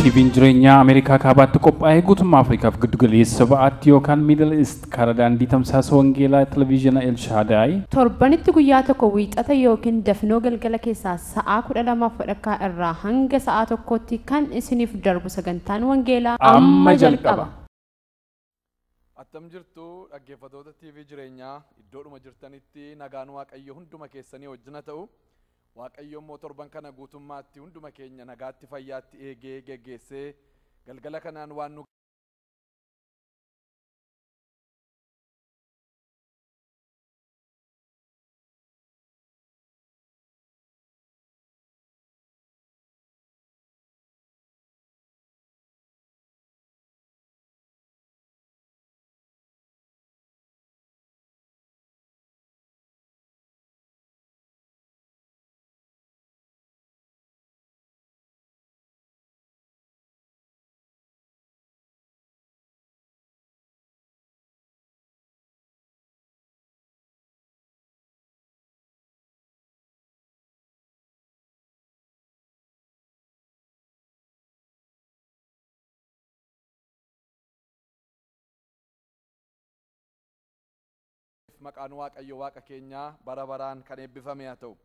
TV'n jireenyaa Ameerikaa kaabaatti qophaa'ee guutummaa Afrikaaf giddu galeessa ba'aatti yookaan Middle East karaa daandii tamsaasa wangeelaa televezyiina Elshaadaay. Torbanitti guyyaa tokko wiixata yookiin dafnoo galgala keessaa sa'aa 12:30 irraa hanga sa'aa 1tti kan isiniif darbu sagantaan wangeelaa amma jalqaba. Attam jirtu dhaggeeffattoota TV jireenyaa iddoodhuma jirtanitti nagaan Waaqayyo hunduma keessanii wajjina ta'u. Waaqayyo immoo torban kana guutummaatti hunduma keenya nagaatti fayyaatti eegee geggeessee galgala kanaan waan nu maqaan Waaqayyo Waaqa keenyaa bara baraan kan eebbifame haa ta'u.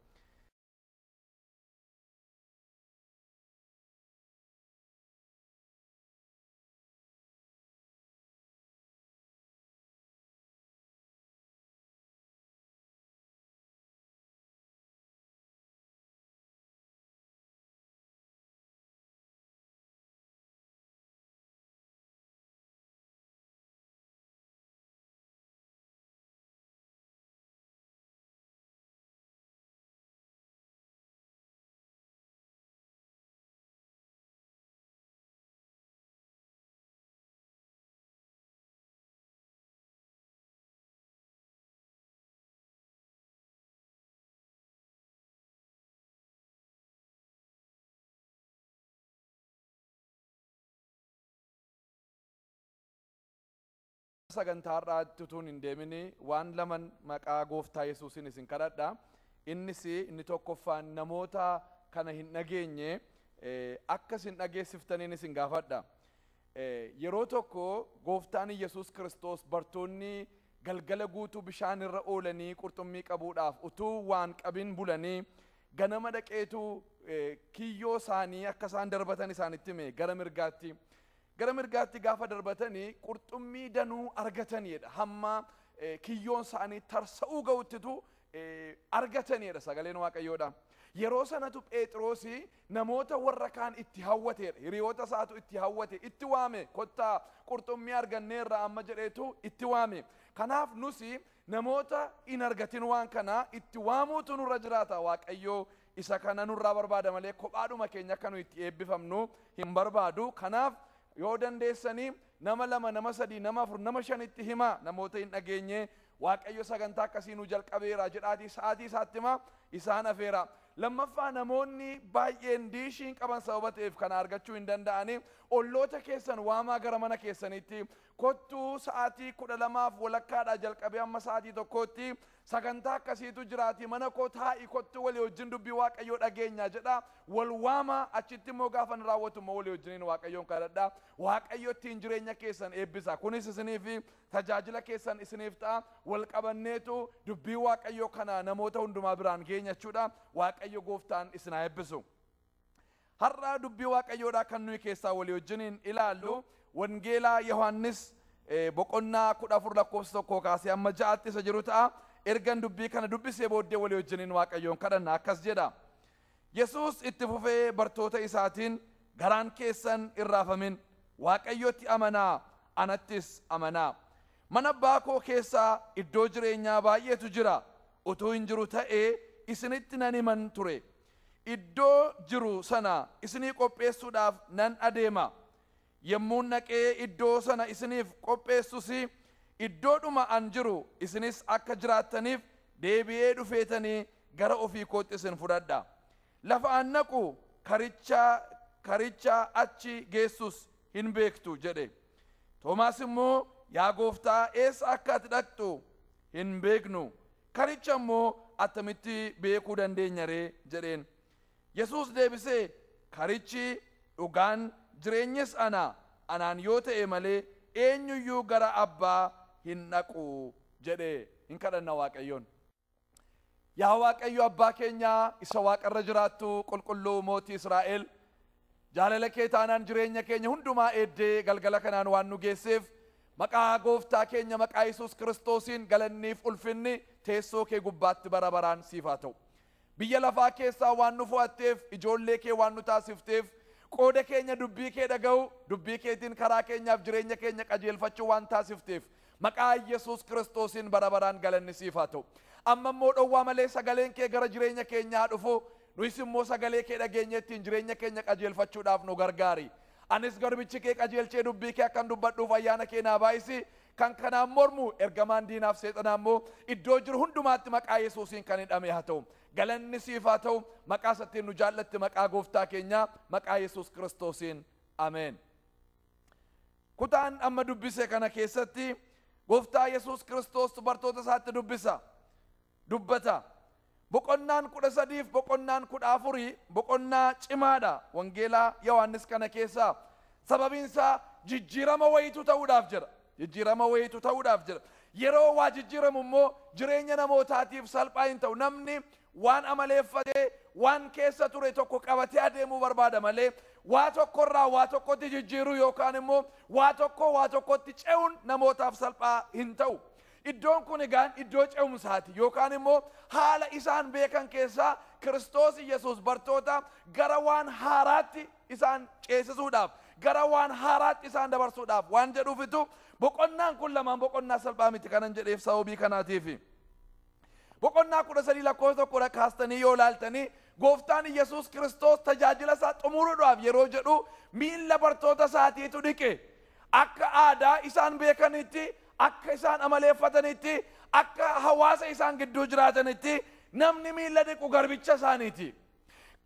Sagantaa har'aatti utuun hin deemini waan laman maqaa gooftaa Yesuusiin isin kadhadha. Innis inni tokkoffaan namoota kana hin dhageenye akka isin dhageessiftaniin isin gaafadha. Yeroo tokko gooftaan Yesuus Kiristoos bartoonni galgala guutuu bishaan irra oolanii qurxummii qabuudhaaf utuu waan qabin bulanii ganama dhaqeetu kiyyoo isaanii akka isaan darbatan isaanitti hime gara mirgaatti. Gara mirgaatti gaafa darbatanii qurxummii danuu argataniidha. Hamma kiyyoon isaanii tarsa'uu ga'uttitu argataniidha sagaleen Waaqayyoodha. Yeroo sanatu Phexrosi namoota warra kaan itti hawwateedha. Hiriyoota isaatu itti hawwate, itti waame, kottaa qurxummii arganneerra amma jedheetu itti waame. Kanaaf nusi namoota hin argatin waan kana itti waamuutu nurra jiraata. Waaqayyoo isa kana nurraa barbaada malee kophaadhuma keenya akka nu itti eebbifamnu hin barbaadu. Kanaaf yoo dandeessanii nama lama, nama sadii, nama afur, nama shanitti hima namoota hin dhageenye Waaqayyo sagantaa akkasii nu jalqabeera jedhaatii sa'aatii isaatti hima isaan afeera. Lammaffaa namoonni baay'een diishiin qaban sababa ta'eef kana argachuu hin danda'ani. Olloota keessan waamaa gara mana keessanitti kottuu sa'aatii 12:15 jalqabee amma sa'aatii 1tti sagantaa akkasiitu jiraati mana koo taa'i kottuu walii wajjin dubbii Waaqayyoo dhageenya jedha. Wal waama achitti immoo gaafa raawwatu immoo walii wajjiniin Waaqayyoon kadhadha. Waaqayyo ittiin jireenya keessan eebbisa. Kunis isiniif tajaajila keessan isiniif ta'a. Wal qabanneetu dubbii Waaqayyoo kana namoota hundumaa biraan geenya jechuudha. Waaqayyo gooftaan isin haa eebbisu. Har'a dubbii Waaqayyoodhaa kan nuyi keessaa walii wajjiniin ilaallu Wangeelaa Yohaannis boqonnaa 14 lakkoofsa 1 kaasee amma 6tti isa jiru ta'a. Ergan dubbii kana dubbisee booddee walii wajjiniin Waaqayyoon kadhanna akkas jedha. Yesuus itti fufee bartoota isaatiin garaan keessan hin raafamin, Waaqayyotti amanaa, anattis amanaa. Mana abbaa koo keessaa iddoo jireenyaa baay'eetu jira. Utuu hin jiru ta'ee isinitti nan himan ture. Iddoo jiru sana isinii qopheessuudhaaf nan adeema. Yommuu naqee iddoo sana isiniif qopheessus iddoodhuma an jiru isinis akka jiraattaniif deebi'ee dhufeetanii gara ofii kootti isin fudhadha. Lafa an naqu karicha achi geessus hin beektu jedhe. Toomaas immoo yaa gooftaa eessa akka ati dhaqxu hin beeknu, karicha immoo attamitti beekuu dandeenya ree jedheen. Yesuus deebisee karichi dhugaan jireenyis ana, anaan yoo ta'e malee eenyuyyuu gara abbaa hin dhaqu jedhee. Hin kadhanna Waaqayyoon. Yaa Waaqayyo abbaa keenyaa isa waaqarra jiraattu, qulqulluu mootii Israa'el, jaalala kee taanaan jireenya keenya hundumaa eeddee galgala kanaan waan nu geesseef, maqaa gooftaa keenya maqaa Yesuus Kiristoosiin galanniif ulfinni teessoo kee gubbaatti bara baraan siif haa ta'u. Biyya lafaa keessaa waan nu fo'atteef, ijoollee kee waan nu taasifteef, qooda keenya dubbii kee dhaga'u, dubbii keetiin karaa keenyaaf jireenya keenya qajeelfachuu waan taasifteef, maqaa Yesuus Kiristoosiin bara baraan galanni siif haa ta'u. Amma immoo dhowwaa malee sagaleen kee gara jireenya keenyaa dhufu, nuyis immoo sagalee kee dhageenya ittiin jireenya keenya qajeelfachuudhaaf nu gargaari. Anis garbichi kee qajeelchee dubbii kee akkan dubbadhuuf ayyaana kee naa baay'isi. Kan kanaan mormu ergamaan diinaaf seexanaa immoo iddoo jiru hundumaatti maqaa Yesuusiin kan hidhame haa ta'u. Galanni siif haa ta'u, maqaa isattiin nu jaallatte, maqaa gooftaa keenyaa maqaa Yesuus Kiristoosiin, ameen. Kutaan amma dubbise kana keessatti gooftaa Yesuus Kiristoos bartoota isaatti dubbisa. Dubbata. Boqonnaan 13f boqonnaan 14 boqonnaa cimaadha Wangeelaa Yohaannis kana keessaa. Sababiin isaa jijjiirama wayiitu ta'uudhaaf jira. Jijjiirama wayiitu ta'uudhaaf jira. Yeroo waa jijjiiramu immoo jireenya namootaatiif salphaa hin ta'u. Namni waan amaleeffatee waan keessa ture tokko qabatee adeemuu barbaada malee, waa tokkorraa waa tokkotti jijjiiruu yookaan immoo waa tokko waa tokkotti ce'uun namootaaf salphaa hin ta'u. Iddoon kun egaan iddoo ce'umsaati yookaan immoo haala isaan beekan keessaa Kiristoos Yesuus bartoota gara waan haaraatti isaan ceesisuudhaaf, gara waan haaraatti isaan dabarsuudhaaf waan jedhuufitu boqonnaan kun lamaan boqonnaa salphaa miti kanan jedheef sababii kanaatiifi. Boqonnaa 13 lakkoofsa 1 kaastanii yoo ilaaltanii, gooftaan Yesuus Kiristoos tajaajila isaa xumuruudhaaf yeroo jedhu miilla bartoota isaatiitu dhiqe. Akka aadaa isaan beekanitti, akka isaan amaleeffatanitti, akka hawaasa isaan gidduu jiraatanitti namni miilla dhiqu garbicha isaaniiti.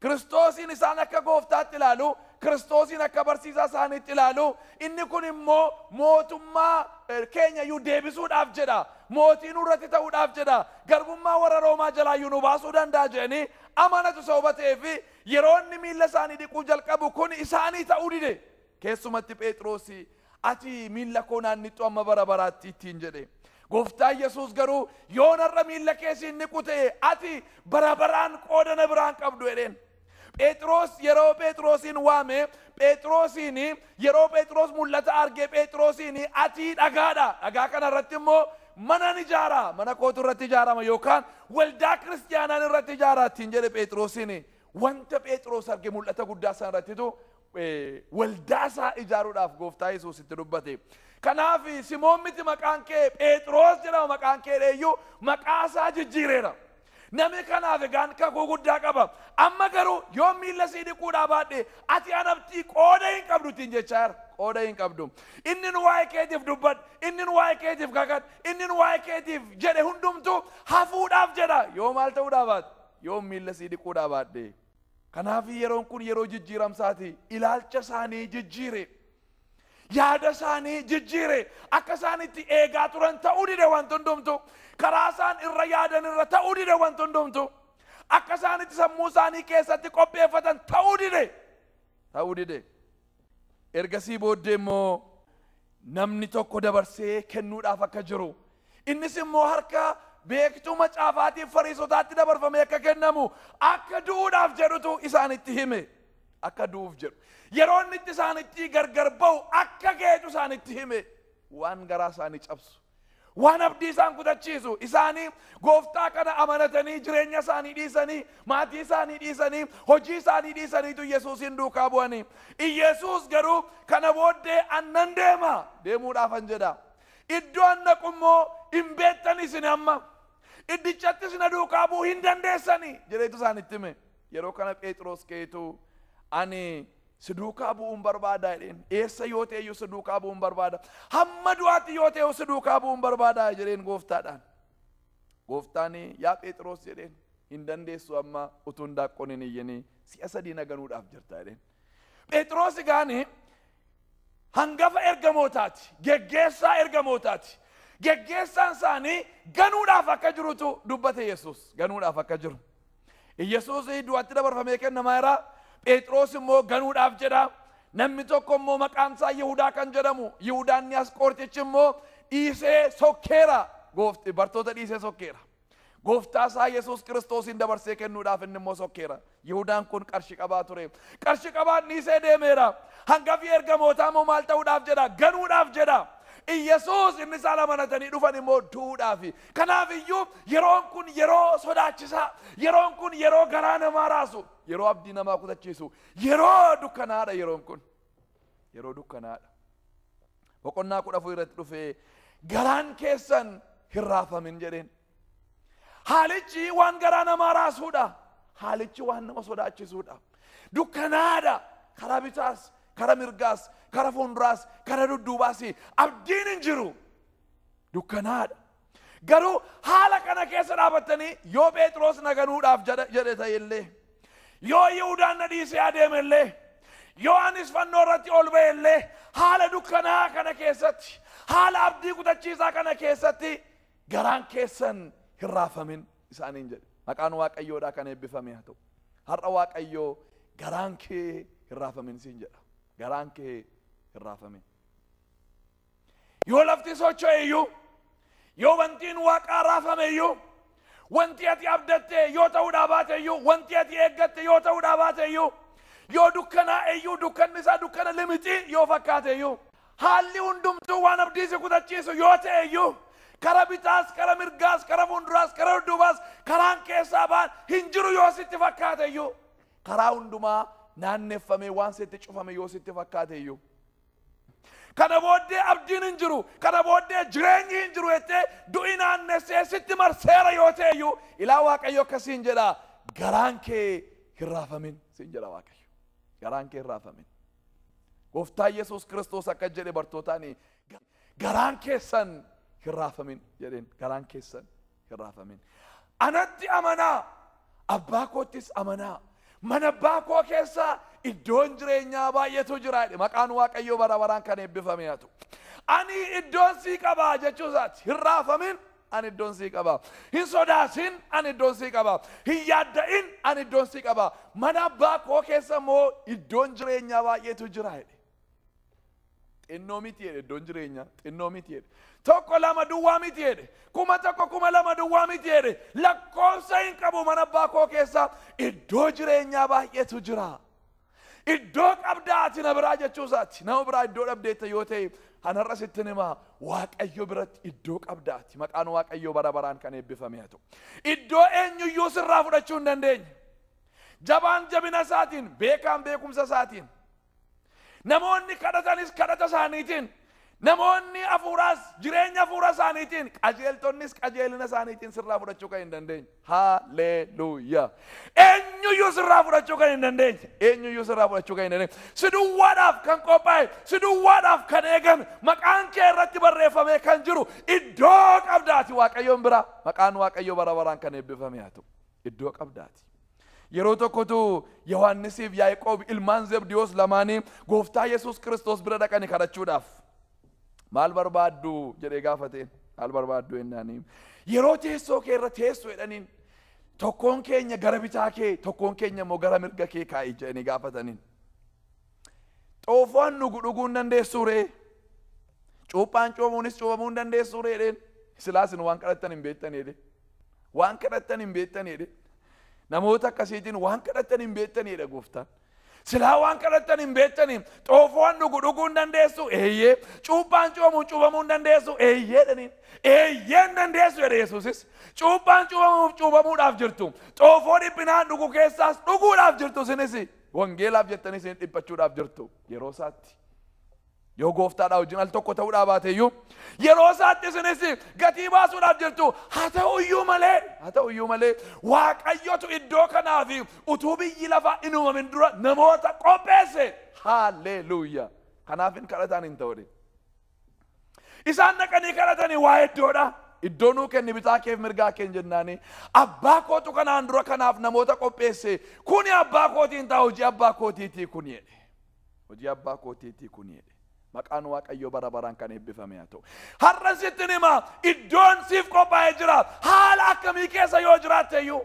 Kiristoosiin isaan akka gooftaatti ilaalu, Kiristoosiin akka barsiisaa isaaniitti ilaalu, inni kun immoo mootummaa keenya iyyuu deebisuudhaaf jedha. Mootii nurratti ta'uudhaaf jedha. Garbummaa warra Roomaa jalaa iyyuu nu baasuu danda'a jedhanii amanatu sababa ta'eef, yeroo inni miilla isaanii dhiquu jalqabu kun isaanii ta'uu dide. Keessumatti Phexrosi, "Ati miilla koo naan dhiqxu amma bara baraatti" ittiin jedhe. Gooftaan Yesuus garuu, "Yoo narra miilla kee siin dhiqu ta'e, ati bara baraan qooda na biraan qabdu" jedheen. Phexros yeroo Phexrosiin waame, Phexrosiin yeroo Phexros mul'ata arge, Phexrosiin, "Ati dhagaadha, dhagaa kana irratti immoo mana ni ijaara, mana kootu irratti ijaarama yookaan waldaa kiristiyaanaan irratti ijaara" ittiin jedhe Phexrosiin. Wanta Phexros arge, mul'ata guddaa sana irrattitu waldaa isaa ijaaruudhaaf gooftaa Yesuus itti dubbate. Kanaaf "Simoon miti, maqaan kee Phexros jedhama maqaan kee" dheeyyuu maqaa isaa jijjiireera. Namni kanaaf egaan kakuu guddaa qaba. Amma garuu, "Yoo miilla sii dhiquudhaa baadhe, ati anabtii qooda hin qabdu" ittiin jechaa jira. Qooda hin qabdu. Inni nu waa'ee keetiif dubbadhu, inni nu waa'ee keetiif kakadhu, inni nu waa'ee keetiif jedhe hundumtuu hafuudhaaf jedha. Yoo maal ta'uudhaa baate? Yoo miilla sii dhiquudhaa baadhe. Kanaaf yeroon kun yeroo jijjiiramsaati. Ilaalcha isaanii jijjiire. Yaada isaanii jijjiire. Akka isaan itti eegaa turan ta'uu dide wanti hundumtu. Karaa isaan irra yaadan irra ta'uu dide wanti hundumtu. Akka isaan itti sammuu isaanii keessatti qopheeffatan ta'uu dide. Ta'uu dide. Ergasii booddee immoo namni tokko dabarsee kennuudhaaf akka jiru, innis immoo harka beektuu macaafaatiif fariisotaatti dabarfamee akka kennamu, akka du'uudhaaf jedhutu isaanitti hime. Akka du'uuf jedhu. Yeroo inni itti isaanitti gargar ba'u akka geetu isaanitti hime. Waan garaa isaanii cabsu. Waan abdii isaan kutachiisu. Isaanii gooftaa kana amanatanii jireenya isaanii dhiisanii, maatii isaanii dhiisanii, hojii isaanii dhiisaniitu Yesuusin duukaa bu'anii. Yesuus garuu, "Kana booddee annan deema, deemuudhaafan jedha. Iddoo an dhaqu immoo hin beektan isin amma. Iddichattis na duukaa bu'uu hin dandeessanii" jedheetu isaanitti hime. Yeroo kana Phexros ka'eetu, "Ani si duukaa bu'uun barbaada" jedheen. "Eessa yoo ta'e iyyuu si duukaa bu'uun barbaada. Hamma du'aatti yoo ta'e si duukaa bu'uun barbaada" jedheen gooftaadhaan. Gooftaan, "Yaa Phexros," jedheen, "hin dandeessu, amma utuu hindaaqqoon hin iyyinii si'a sadii na ganuudhaaf jirta" jedheen. Phexros egaani hangafa ergamootaati. Geggeessaa ergamootaati. Geggeessaan isaanii ganuudhaaf akka jirutu dubbate Yesuus. Ganuudhaaf akka jiru. Yesuus du'atti dabarfamee kennamaa jira. Phexros immoo ganuudhaaf jedha. Namni tokko immoo maqaan isaa Yihudaa kan jedhamu, Yihudaan Asqoortichi immoo dhiisee sokkeera. Goofti bartoota dhiisee sokkeera. Gooftaa isaa Yesuus Kiristoosiin dabarsee kennuudhaaf inni immoo sokkeera. Yihudaan kun qarshii qabaa ture. Qarshii qabaan dhiisee deemeera. Hangafi ergamootaa immoo maal ta'uudhaaf jedha? Ganuudhaaf jedha. Iyyasuus inni isaan amanatanii dhufan immoo du'uudhaafi. Kanaaf iyyuu yeroon kun yeroo sodaachisaa, yeroon kun yeroo garaa namaa raasu, yeroo abdii namaa kutachiisu, yeroo dukkanaadha yeroon kun. Yeroo dukkanaadha. Boqonnaa 14 irratti dhufee garaan keessan hin raafamin jedheen. Haalichi waan garaa namaa raasuudha. Haalichi waan nama sodaachisuudha. Dukkanaadha. Karaa bitaas, karaa mirgaas, karaa fuulduraas, karaa dudduubaas abdiin hin jiru. Dukkanaadha. Garuu haala kana keessa dhaabattanii yoo Phexros na ganuudhaaf jedhe ta'ellee, yoo Yihudaan na dhiisee adeemellee, yoo anis fannoo irratti ol ba'ellee, haala dukkanaa kana keessatti, haala abdii kutachiisaa kana keessatti garaan keessan hin raafamin isaaniin jedhe. Maqaan Waaqayyoodhaa kan eebbifame haa ta'u. Har'a Waaqayyoo garaan kee hin raafamin siin jedha. Garaan kee hin raafamin. Yoo lafti socho'e iyyuu, yoo wantiin waaqaa raafame iyyuu, wanti ati abdatte yoo ta'uudhaa baate iyyuu, wanti ati eeggatte yoo ta'uudhaa baate iyyuu, yoo dukkanaa'e iyyuu, dukkanni isaa dukkana limixii yoo fakkaate iyyuu, haalli hundumtuu waan abdii si kutachiisu yoo ta'e iyyuu, kara bitaas, kara mirgaas, kara fuulduraas, kara dudduubaas, karaan keessaa ba'an hin jiru yoo sitti fakkaate iyyuu, karaa hundumaa naanneffamee waan sitti cufame yoo sitti fakkaate iyyuu, kana booddee abdiin hin jiru, kana booddee jireenyi hin jiru jettee du'i naannessee sitti marseera yoo ta'e iyyuu, ilaa Waaqayyo akkasiin jedha, garaan kee hin raafamin siin jedha Waaqayyo. Garaan kee hin raafamin. Gooftaa Yesuus Kiristoos akka jedhe bartootaan, garaan keessan hin raafamin jedheen. Garaan keessan hin raafamin. Anatti amanaa, abbaa koottis amanaa. Mana abbaa koo keessa iddoon jireenyaa baay'eetu jira jedhe. Maqaan Waaqayyoo bara baraan kan eebbifame haa ta'u. Ani iddoon sii qabaa jechuu isaati. Hin raafamin, ani iddoon sii qabaa. Hin sodaasin, ani iddoon sii qabaa. Hin yaadda'in, ani iddoon sii qabaa. Mana abbaa koo keessa immoo iddoon jireenyaa baay'eetu jira jedhe. Xinnoo miti jedhe iddoon jireenyaa, xinnoo miti jedhe. 1 2 duwwaa miti jedhe. 1000 2000 duwwaa miti jedhe. Lakkoofsa hin qabu mana abbaa koo keessa iddoo jireenyaa baay'eetu jira. Iddoo qabdaa ati na biraa jechuu isaati. Nama biraa iddoo dhabdeetta yoo ta'e, anarra sitti himaa, Waaqayyo biratti iddoo qabdaati. Maqaan Waaqayyoo bara baraan kan eebbifame haa ta'u. Iddoo eenyuyyuu sirraa fudhachuu hin dandeenye. Jabaan jabina isaatiin, beekaan beekumsa isaatiin, namoonni kadhatanis kadhata isaaniitiin, namoonni hafuuraas jireenya hafuura isaaniitiin, qajeeltonnis qajeelina isaaniitiin sirraa fudhachuu kan hin dandeenye. Haleluuyaa. Eenyuyyuu sirraa fudhachuu kan hin dandeenye. Eenyuyyuu sirraa fudhachuu kan hin dandeenye. Si duwwaadhaaf kan qophaa'e, si duwwaadhaaf kan eegame, maqaan kee irratti barreeffamee kan jiru iddoo qabdaati Waaqayyoon bira. Maqaan Waaqayyoo bara baraan kan eebbifame haa ta'u. Iddoo qabdaati. Yeroo tokkotu Yohaannisiif Yaaqoob ilmaan Zebdiyoos lamaanii Gooftaa Yesuus Kiristoos bira dhaqanii kadhachuudhaaf. Maal barbaaddu jedhee gaafateen. Maal barbaaddu jennaanii, yeroo teessoo kee irra teessu jedhaniin, tokkoon keenya gara bitaa kee, tokkoon keenya immoo gara mirga kee kaa'i jedhanii gaafataniin. Xoofoon dhugu dhuguu hin dandeessuu ree? Cuuphaan cuuphamuunis cuuphamuu hin dandeessuu ree jedheen. Silaas isin waan kadhattan hin beektan jedhe. Waan kadhattan hin beektan jedhe. Namoota akkasiitiin waan kadhattan hin beektan jedha Gooftaan. Silaa waan kadhattan hin beektanii, xoofoon dhugu dhuguu hin dandeessu, eeyyee. Cuuphaan cuuphamuun cuuphamuu hin dandeessu, eeyyee jedhaniin. Eeyyee hin dandeessu jedhe Yesuusis. Cuuphaan cuuphamuuf cuuphamuudhaaf jirtu. Xoofoo dhiphinaan dhugu keessaas dhuguudhaaf jirtu isinis. Wangeelaaf jettanii isin dhiphachuudhaaf jirtu yeroo isaatti. Yoo gooftaadhaa wajjin al tokko ta'uudhaa baate iyyuu, yeroo isaatti isinis gatii baasuudhaaf jirtu. Haa ta'uyyuu malee, haa ta'uyyuu malee, Waaqayyotu iddoo kanaaf utuu biyyi lafaa hin uumamin dura namoota qopheesse. Haalleluuyaa. Kanaaf hin kadhataan hin ta'u. Isaan dhaqanii kadhatanii waa iddoodha. Iddoo nuu kenni bitaa keef mirgaa keen jennaani. Abbaa kootu kanaan dura kanaaf namoota qopheesse. Kuni abbaa kootiin ta'a, hojii abbaa kootiitii kuni jedhe. Hojii abbaa kootiitii kuni jedhe. Maqaan Waaqayyoo bara baraan kan eebbifame haa ta'u. Har'a sittin hima, iddoon siif qophaa'ee jira. Haala akkamii keessa yoo jiraatte iyyuu.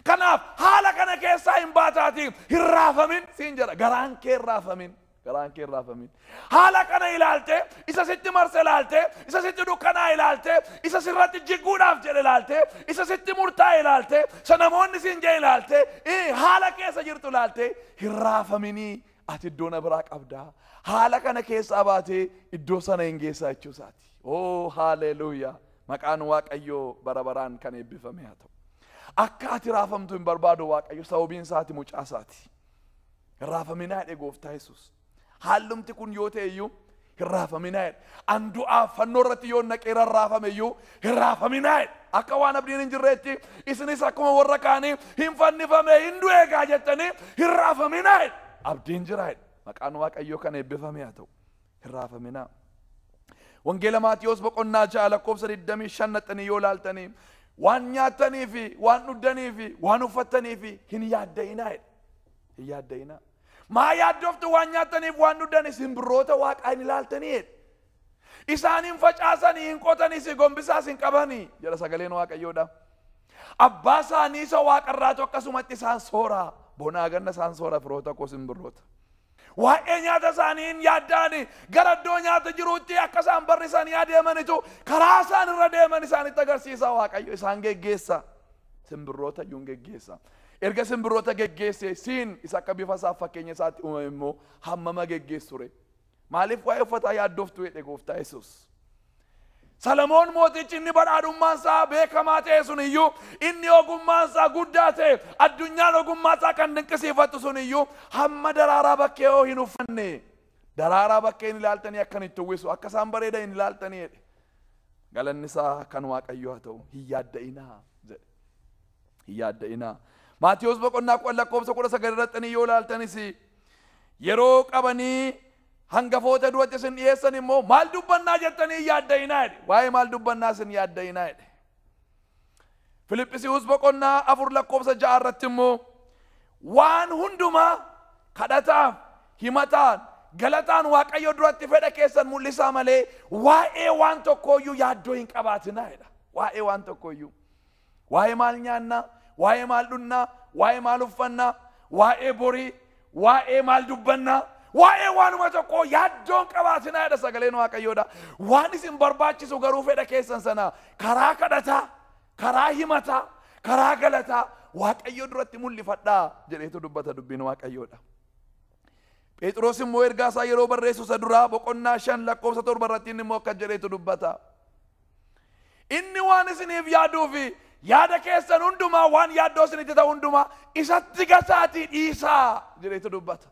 Kanaaf haala kana keessaa hin baataatii hin raafamin siin jedha. Garaan kee hin raafamin. Garaan kee hin raafamin. Haala kana ilaalte, isa sitti marse ilaalte, isa sitti dukkanaa ilaalte, isa sirratti jiguudhaaf jedhe ilaalte, isa sitti murtaa'e ilaalte, isa namoonni siin jedhe ilaalte, haala keessa jirtu ilaalte, hin raafaminii ati iddoo na biraa qabdaa. Haala kana keessaa baatee iddoo sana hin geessaa jechuu isaati. Oo haaleluuyaa. Maqaan Waaqayyoo bara baraan kan eebbifame haa ta'u. Akka ati raafamtu hin barbaadu Waaqayyo, sababiin isaati mucaa isaati. Hin raafaminaa jedhe gooftaa Yesuus. Haallumti kun yoo ta'e iyyuu hin raafaminaa jedhe. An du'aaf fannoo irratti yoo naqee rarraafame iyyuu hin raafaminaa jedhe. Akka waan abdiin hin jirreetti isinis akkuma warra kaanii hin fannifame hin du'e egaa jettanii hin raafaminaa jedhe. Abdiin jira jedhe. Maqaan Waaqayyoo kan eebbifame haa ta'u. Hin raafaminaa. Wangeela Maatiyoos boqonnaa 6 lakkoofsa 25 naxxanii yoo ilaaltanii waan nyaatanii fi waan dhugdanii fi waan uffattanii fi hin yaadda'inaa jedhe. Hin yaadda'inaa. Maa yaaddoftu waan nyaataniif waan dhugdanis simbirroota waaqaa hin ilaaltanii jedhe. Isaan hin facaasanii hin qotanis gombisaas hin qabanii jedha sagaleen Waaqayyoodha. Abbaa isaanii isa waaqarraatu akkasumatti isaan soora. Bonaa ganna isaan soora firoota koo simbirroota. Waa'ee nyaata isaanii hin yaaddaani gara iddoo nyaata jiruutti akka isaan barrisanii adeemanitu karaa isaan irra deeman isaanitti agarsiisa Waaqayyo isaan geggeessa. Simbirroota iyyuu hin geggeessa. Erga simbirroota geggeesse siin isa akka bifa isaaf fakkeenya isaatti uumame immoo hammama geggeessu ture. Maaliif waa'ee uffataa yaaddoftu jedhe gooftaa Yesuus. Salamoon mootichi inni badhaadhummaan isaa beekamaa ta'e sun iyyuu inni ogummaan isaa guddaa ta'e addunyaan ogummaa isaa kan dinqisiifattu sun iyyuu hamma daraaraa bakkee hoo hin uffanne. Daraaraa bakkee hin ilaaltanii akkan itti uwwisu akka isaan bareedan hin ilaaltanii jedhe. Galanni isaa kan Waaqayyoo haa ta'u hin yaadda'inaa jedhe. Hin yaadda'inaa. Maatiyoos boqonnaa 10 lakkoofsa 19 irratti yoo ilaaltanis yeroo qabanii hangafoota duratti isin dhiyeessan immoo maal dubbannaa jettanii hin yaadda'inaa jedhe. Waa'ee maal dubbannaa isin yaadda'inaa jedhe. Filiphisiiyuus boqonnaa 4 lakkoofsa 6 irratti immoo waan hundumaa kadhataaf himataan galataan Waaqayyo duratti fedha keessan mul'isaa malee waa'ee waan tokkooyyuu yaaddoo hin qabaatinaa jedha. Waa'ee waan tokkooyyuu. Waa'ee maal nyaannaa, waa'ee maal dhunnaa, waa'ee maal uffannaa, waa'ee borii, waa'ee maal dubbannaa, waa'ee waanuma tokkoo yaaddoon qabaatinaa jedha sagaleen Waaqayyoodha. Waan isin barbaachisu garuu fedha keessan sana karaa kadhataa, karaa himataa, karaa galataa Waaqayyo duratti mul'ifadhaa jedheetu dubbata dubbiin Waaqayyoodha. Phexros immoo ergaa isaa yeroo barreessu isa duraa boqonnaa 5 lakkoofsa 7 irratti inni immoo akkas jedheetu dubbata. Inni waan isiniif yaaduu fi yaada keessan hundumaa waan yaaddoo isinitti ta'u hundumaa isatti gasaatii dhiisaa jedheetu dubbata.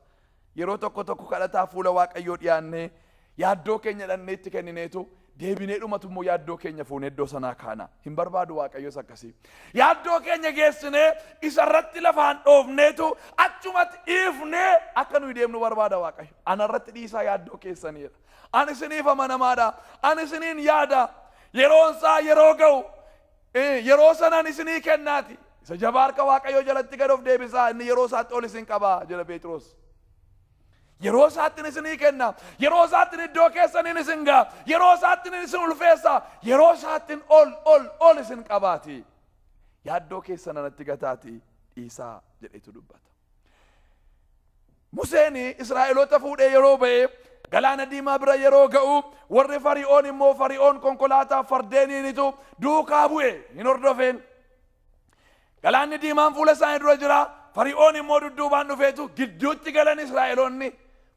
Yeroo tokko tokko kadhataa fuula Waaqayyoo dhiyaannee yaaddoo keenya dhannee itti kennineetu deebinee dhumatu immoo yaaddoo keenya fuunee iddoo sanaa kaana. Hin barbaadu Waaqayyoos akkasii. Yaaddoo keenya geessinee isarratti lafaan dhoofneetu achumatti dhiifnee akka nuyi deemnu barbaada Waaqayyo. Anarratti dhiisaa yaaddoo keessaniidha. Ani isiniif amanamaadha. Ani isiniin yaada. Yeroon isaa yeroo ga'u yeroo sanaan isinii kennaati. Isa jabaa harka Waaqayyoo jalatti gad of deebisaa inni yeroo isaatti ol isin qabaa jedha Phexros. Yeroo isaatti isinii kenna. Yeroo isaatti iddoo keessaniin isin ga'a. Yeroo isaatti isin ulfeessa. Yeroo isaatti ol ol ol isin qabaati. Yaaddoo keessan anatti gataati dhiisaa jedhetu dubbata. Museen Israa'eloota fuudhee yeroo ba'e galaana diimaa bira yeroo ga'u warri Fari'oon immoo Fari'oon konkolaataa fardeeniinitu duukaa bu'e hin hordofeen. Galaanni diimaan fuula isaanii dura jira. Fari'oon immoo dudduubaan dhufeetu gidduutti galan Israa'eloonni.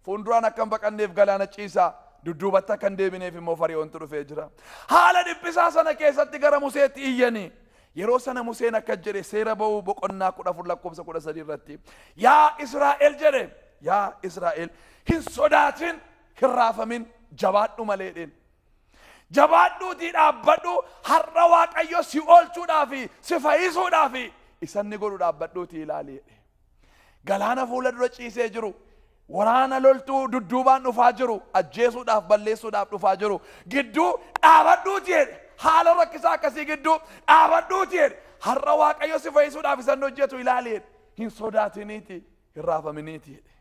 Fuulduraan akka hin baqanneef galaana ciisaa dudduubatti akka hin deebineef immoo Fari'oontu dhufee jira. Haala dhiphisaa sana keessatti gara Museetti iyyanii. Yeroo sana Museen akka jedhe seera ba'uu boqonnaa 14 lakkoofsa 13 irratti yaa Israa'el jedhe yaa Israa'el hin sodaatin hin raafamin jabaadhu malee jedheen. Jabaadhuutii dhaabbadhu har'a Waaqayyo si oolchuudhaaf si fayyisuudhaaf isanni godhu dhaabbadhuutii ilaali jedhe. Galaana fuula dura ciisee jiru waraana loltuu dudduubaan dhufaa jiru ajjeesuudhaaf balleessuudhaaf dhufaa jiru gidduu dhaabadhuutii jedhe. Haala rakkisaa akkasii gidduu dhaabadhuutii jedhe. Har'a Waaqayyo si fayyisuudhaaf isan hojjetu ilaali jedhe. Hin sodaatiniiti hin raafaminiiti jedhe.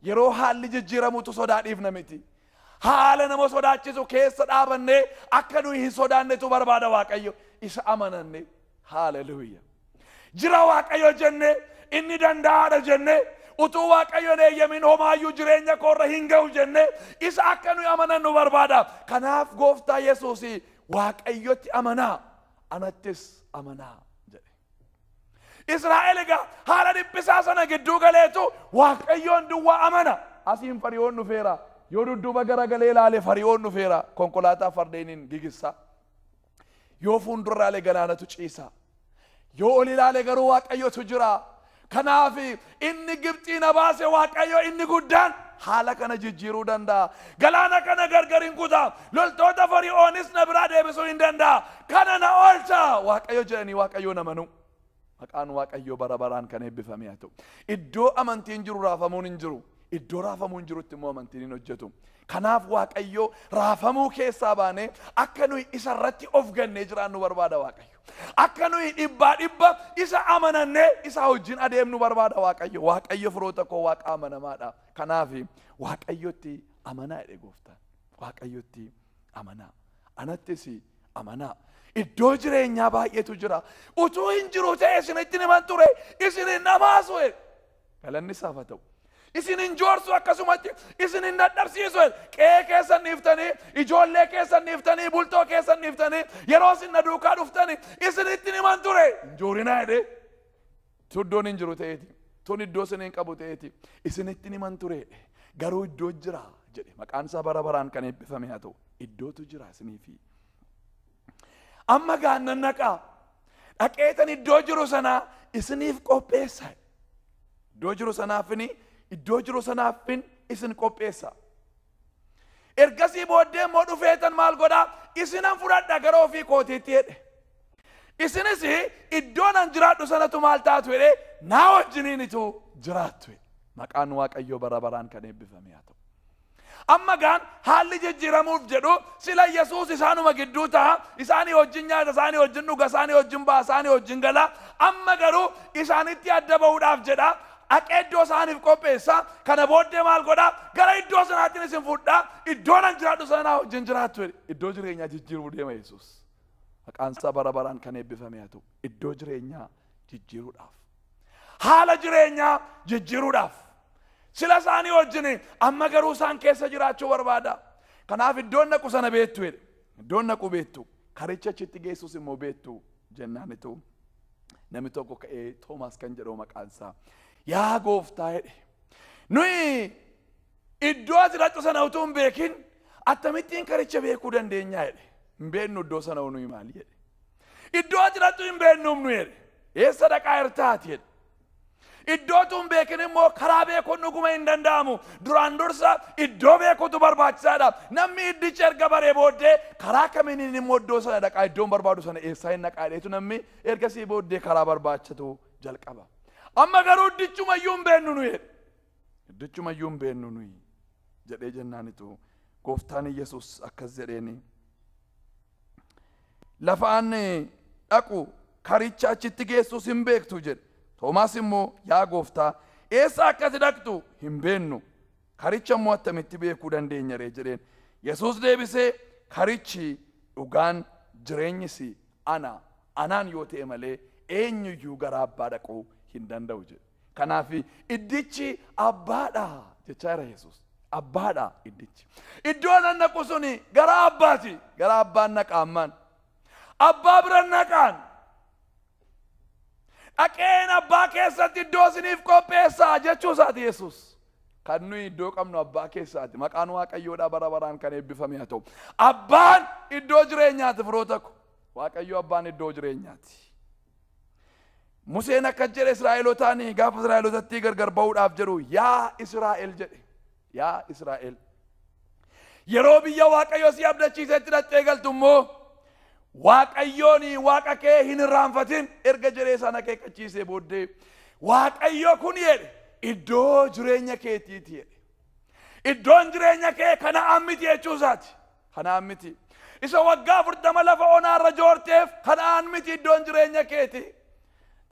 Yeroo haalli jijjiiramutu sodaa dhiifna miti. Haala nama sodaachisu keessa dhaabannee akka nuyi hin sodaannetu barbaada Waaqayyo. Isa amananne. Haaleluyya. Jira Waaqayyo jenne inni danda'aadha jenne Utuu Waaqayyoon eeyyamin homaayyuu jireenya koorra hin ga'u jenne isa akka nuyi amanannu barbaada. Kanaaf gooftaa Yesuus Waaqayyotti amanaa, anattis amanaa jedhe. Israa'el egaa haala dhiphisaa sana gidduu galeetu Waaqayyoon duwwaa amana. Asiin Fari'oon dhufeera. Yoo dudduuba garagalee ilaale Fari'oon dhufeera. Konkolaataa fardeeniin gigissa. Yoo fuuldura ilaale galaanatu ciisa. Yoo ol ilaale garuu Waaqayyotu jira. Kanaaf inni Gibxii na baase Waaqayyo inni guddaan haala kana jijjiiruu danda'a. Galaana kana gargar hin kuta. Loltoota Fari'oonis na biraa deebisuu hin danda'a. Kana na oolcha Waaqayyo jedhanii Waaqayyoon amanu. Maqaan Waaqayyoo bara baraan kan eebbifame haa ta'u. Iddoo amantiin jiru raafamuun hin jiru. Iddoo raafamuun jirutti immoo amantiin hin hojjetu. Kanaaf Waaqayyo raafamuu keessaa baanee akka nuyi isa irratti of gannee jiraannu barbaada Waaqayyo. Akka nuyi dhibbaa dhibba isa amanannee isa wajjin adeemnu barbaada Waaqayyo. Waaqayyo firoota koo Waaqa amanamaadha. Kanaaf Waaqayyotti amanaa jedhe gooftaan. Waaqayyotti amanaa. Anattis amanaa. Iddoo jireenyaa baay'eetu jira. Utuu hin jiru ta'e isinitti himan ture. Isin hin dhamaasu. Galanni isaaf haa ta'u. Isin hin joorsu akkasumatti isin hin dadhabsiisu. Qe'ee keessan dhiiftanii, ijoollee keessan dhiiftanii, bultoo keessan dhiiftanii, yeroo isin na duukaa dhuftanii isinitti himan ture. Hin joorinaa jedhee. Iddoon hin jiru ta'eeti. Tun iddoo isin hin qabu ta'eeti. Isinitti himan ture. Garuu iddoo jira jedhe. Maqaan isaa bara baraan kan eebbifame haa ta'u. Iddootu jira isiniifi. Amma gaannan naqaa. Dhaqeetan iddoo jiru sanaa isiniif qopheessa. Iddoo jiru sanaafini iddoo jiru sanaafin isin qopheessa. Ergasii booddee immoo dhufeetan maal godhaa? Isinan fudhadha gara ofii kootiitti jedhe. Isinis iddoo nan jiraadhu sanatu maal taatu jedhee naa wajjiniinitu jiraattu jedhe. Maqaan Waaqayyoo bara baraan kan eebbifame haa ta'u. Amma gaan haalli jijjiiramuuf jedhu sila Yesuus isaanuma gidduu ta'a. Isaanii wajjin nyaata, isaanii wajjin dhuga, isaanii wajjin ba'a, isaanii wajjin gala. Amma garuu isaanitti adda ba'uudhaaf jedha. Dhaqee iddoo isaaniif qopheessa. Kana booddee maal godhaa? Gara iddoo sanaatti isin fudhaa. Iddoo nan jiraadhu sanaa wajjin jiraattu jedhe. Iddoo jireenyaa jijjiiruu deema Yesuus. Maqaan isaa bara baraan kan eebbifame haa ta'u. Iddoo jireenyaa jijjiiruudhaaf. Haala jireenyaa jijjiiruudhaaf. Sila isaanii wajjin amma garuu isaan keessa jiraachuu barbaada. Kanaaf iddoon naqu sana beektu jedhe. Iddoon naqu beektu. Karicha achitti geessus immoo beektu jennaanitu namni tokko ka'ee Toomaas kan jedhamu maqaan isaa. Yaa gooftaa jedhe. Nuyi iddoo ati dhaqxu sana utuu hin beekin akkamittiin karicha beekuu dandeenyaa jedhe. Hin beeknu iddoo sana nuyi maali jedhe. Iddoo ati dhaqxu hin beeknuuf nu jedhe. Eessa dhaqaa jirtaati jedhe. Iddoo utuu hin beekin immoo karaa beekuun dhuguma hin danda'amu. Duraan dursa iddoo beekuutu barbaachisaadha. Namni iddicha erga baree booddee karaa kamiiniin immoo iddoo sana dhaqaa iddoon barbaadu sana eessaa hin dhaqaa jedheetu namni ergasii booddee karaa barbaachatu jalqaba. Amma garuu iddichumayyuu hin beeknu nuyi jedhe. Iddichumayyuu hin beeknu nuyi jedhee jennaanitu gooftaan Yesuus akkas jedheeni. Lafa ani dhaqu karicha achitti geessus hin beektu jedhe. Toomaas immoo yaa gooftaa eessa akkati dhaqxu hin beeknu karicha immoo attamitti beekuu dandeenya ree jedheen. Yesuus deebisee karichi dhugaan jireenyis ana anaan yoo ta'e malee eenyuyyuu gara abbaa dhaquu hin danda'u jedhe. Kanaaf iddichi abbaadha jechaa jira Yesuus. Abbaadha iddichi. Iddoo nan dhaqu suni gara abbaati. Gara abbaan naqa ammaan. Abbaa bira naqaan. Dhaqeen abbaa keessatti iddoo isiniif qopheessaa jechuu isaati Yesuus. Kan nuyi iddoo qabnu abbaa keessaati. Maqaan Waaqayyoodhaa bara baraan kan eebbifame haa ta'u. Abbaan iddoo jireenyaati firoota ko. Waaqayyo abbaan iddoo jireenyaati. Museen akkas jedhe Israa'elotaan gaafa Israa'elotatti gargar ba'uudhaaf jedhu yaa Israa'el jedhe. Yaa Israa'el. Yeroo biyya Waaqayyo si abdachiisetti dhaqxee galtu immoo Waaqayyoon Waaqa kee hin irraanfatin erga jedhee isaan akeekkachiisee booddee Waaqayyo kun jedhe iddoo jireenya keetiiti jedhe. Iddoon jireenya kee Kana'aan miti jechuu isaati. Kana'aan miti. Isa waggaa 40 lafa onaarra joorteef Kana'aan miti iddoon jireenya keeti.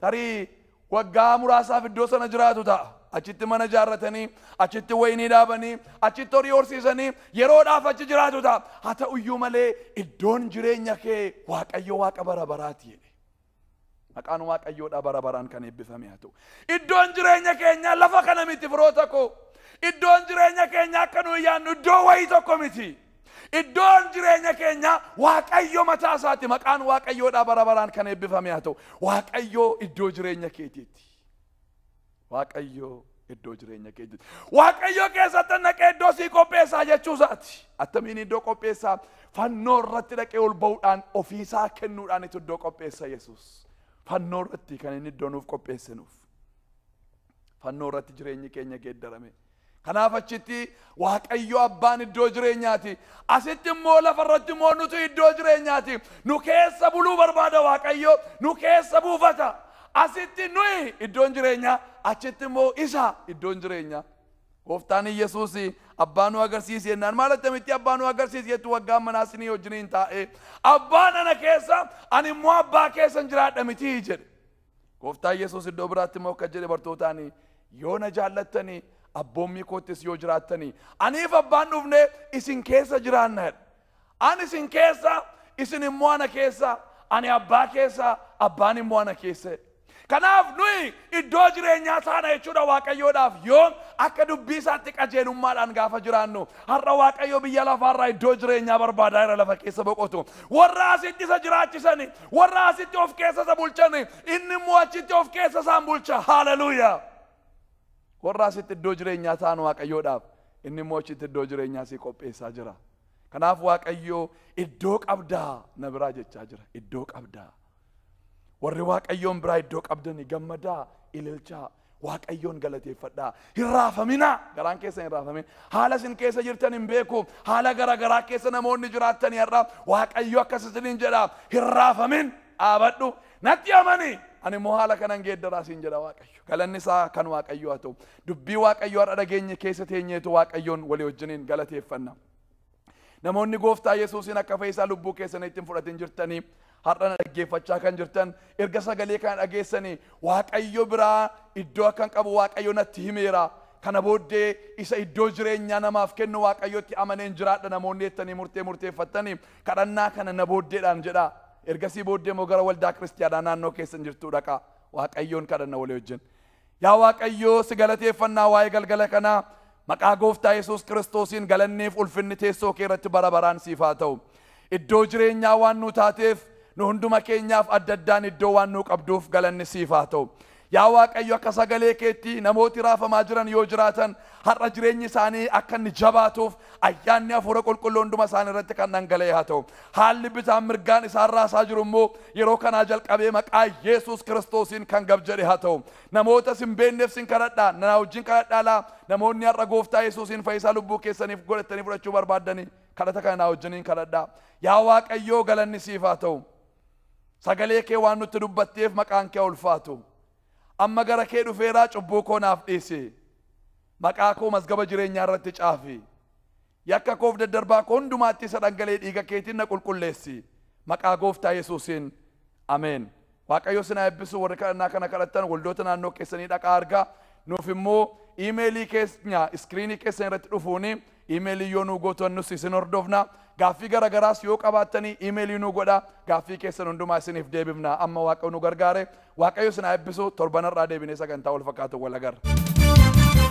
Tarii waggaa muraasaaf iddoo sana jiraatu ta'a. Achitti mana ijaarratanii, achitti wayinii dhaabanii, achitti horii horsiisanii yeroodhaaf achi jiraatu ta'a. Haa ta'uyyuu malee iddoon jireenya kee Waaqayyo Waaqa bara baraati jedhe. Maqaan Waaqayyoodha bara baraan kan eebbifame haa ta'u. Iddoon jireenya keenyaa lafa kana miti firoota koo. Iddoon jireenya keenyaa akka nuyi yaadnu iddoo wayii tokko miti. Iddoon jireenya keenyaa Waaqayyo mataa isaati. Maqaan Waaqayyoodha bara baraan kan eebbifame haa ta'u. Waaqayyo iddoo jireenya keetiiti. Waaqayyo iddoo jireenya keetiiti. Waaqayyo keessatti naqee iddoo sii qopheessaa jechuu isaati. Attamiin iddoo qopheessaa? Fannoo irratti dhaqee ol ba'uudhaan ofiisaa kennuudhaan iddoo qopheessa Yesuus. Fannoo irratti kan inni iddoo nuuf qopheesse nuuf. Fannoo irratti jireenyi keenya geeddarame. Kanaaf achitti Waaqayyo abbaan iddoo jireenyaati. Asitti immoo lafa irratti immoo nutu iddoo jireenyaati. Nu keessa buluu barbaada Waaqayyo, nu keessa buufata. Asitti nuyi iddoon jireenyaa, achitti immoo isa iddoon jireenyaa. Gooftaan Yesuus abbaa nu agarsiisi jennaan maal attamitti abbaa nu agarsiisi jettu waggaa manaa isinii wajjiniin taa'ee abbaan ana keessa ani immoo abbaa keessan jiraadha miti jedhe. Gooftaan Yesuus iddoo biraatti immoo akka jedhe bartootaan yoo na jaallattanii abboommii koottis yoo jiraattanii aniif abbaan dhufne isin keessa jiraanna jedhe. Ani isin keessa, isin immoo ana keessa, ani abbaa keessa, abbaan immoo ana keessa. Kanaaf nuyi iddoo jireenyaa taana jechuudha Waaqayyoodhaaf yoo akka dubbii isaatti qajeelummaadhaan gaafa jiraannu. Har'a Waaqayyo biyya lafaarraa iddoo jireenyaa barbaadaa jira lafa keessa boqotu. Warra asitti isa jiraachisani, warra asitti of keessa isa bulchani, inni immoo achitti of keessa isaan bulcha. Haleluuyaa! Warra asitti iddoo jireenyaa taanu Waaqayyoodhaaf inni immoo achitti iddoo jireenyaa sii qopheessaa jira. Kanaaf Waaqayyo iddoo qabdaa na biraa jechaa jira. Iddoo qabdaa. Warri Waaqayyoon biraa iddoo qabdanii gammadaa, ililchaa, Waaqayyoon galateeffadhaa. Hin raafaminaa, garaan keessa hin raafamin. Haala isin keessa jirtan hin beeku. Haala garaagaraa keessa namoonni jiraattanii har'a Waaqayyo akkas isiniin jedha. Hin raafamin, dhaabadhu, natti amani. Ani immoo haala kanan geeddaraa siin jedha Waaqayyo. Galanni isaa kan Waaqayyo haa ta'u. Dubbii Waaqayyo har'a dhageenye keessa teenyeetu Waaqayyoon walii wajjiniin galateeffanna. Namoonni Gooftaa Yesuusiin akka fayyisaa lubbuu keessanii ittiin fudhatin jirtanii har'a na dhaggeeffachaa kan jirtan erga sagalee kana dhageessanii Waaqayyo biraa iddoo akkan qabu Waaqayyo natti himeera. Kana booddee isa iddoo jireenyaa namaaf kennu Waaqayyotti amaneen jiraadha namoonni jettanii murtee murteeffattanii kadhannaa kana na booddeedhaan jedha. Ergasii booddee immoo gara waldaa kiristiyaanaa naannoo keessan jirtu dhaqa. Waaqayyoon kadhanna walii wajjin. Yaa Waaqayyo si galateeffannaa waa'ee galgala kanaa maqaa Gooftaa Yesuus Kiristoosiin galanneef ulfinni teessoo kee irratti bara baraan siif haa ta'u. Iddoo jireenyaa waan nu taateef nu hunduma keenyaaf adda addaan iddoo waan nu qabduuf galanni siif haa ta'u. Yaa Waaqayyo akka sagalee keetti namooti raafamaa jiran yoo jiraatan har'a jireenyi isaanii akka inni jabaatuuf ayyaanni hafuura qulqulluu hunduma isaanii irratti kan dhangala'e haa ta'u. Haalli bitaan mirgaan isaan raasaa jiru immoo yeroo kanaa jalqabee maqaa Yesuus Kiristoosiin kan gab jedhe haa ta'u. Namoota sin beekneef sin kadhadhaa, na wajjin kadhadhaa laa. Namoonni har'a Gooftaa Yesuusiin fayyisaa lubbuu keessaniif godhatanii fudhachuu barbaaddanii kadhata kana na wajjiniin kadhadhaa. Yaa Waaqayyo galanni siif haa ta'u. Sagalee kee waan nutti dubbatteef maqaan kee ulfaatu. Amma gara kee dhufeeraa cubbuu koo naaf dhiisi. Maqaa koo mazgaba jireenyaa irratti caafi. Yakka koof daddarbaa koo hundumaatti isa dhangala'ee dhiiga keetiin na qulqulleessi. Maqaa Gooftaa Yesuusiin ameen. Waaqayyo isin haa eebbisu. Warri kadhannaa kana kadhattan waldoota naannoo keessanii dhaqaa argaa. Nuuf immoo iimeelii keenya iskiriinii keessan irratti dhufuuni iimeelii yoo nuu gootan nus isin hordofna. Gaaffii garagaraas yoo qabaattanii iimeelii nuu godhaa. Gaaffii keessan hundumaa isiniif deebifna. Amma Waaqayyo nu gargaare. Waaqayyo isin haa eebbisu. Torbanarraa deebinee sagantaa wal fakkaatu wal agarra.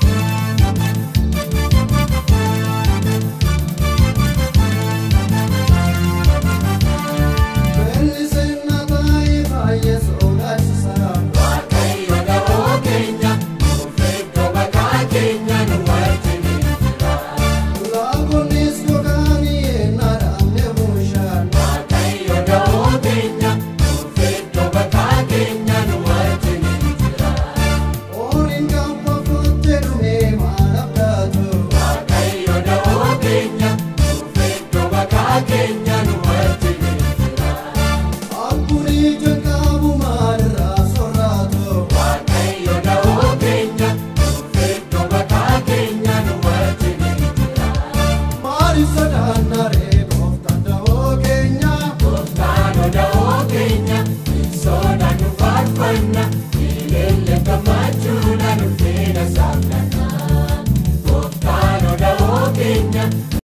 Waaqayyo da'oo keenya, nuuf eegdoo maqaa keenya.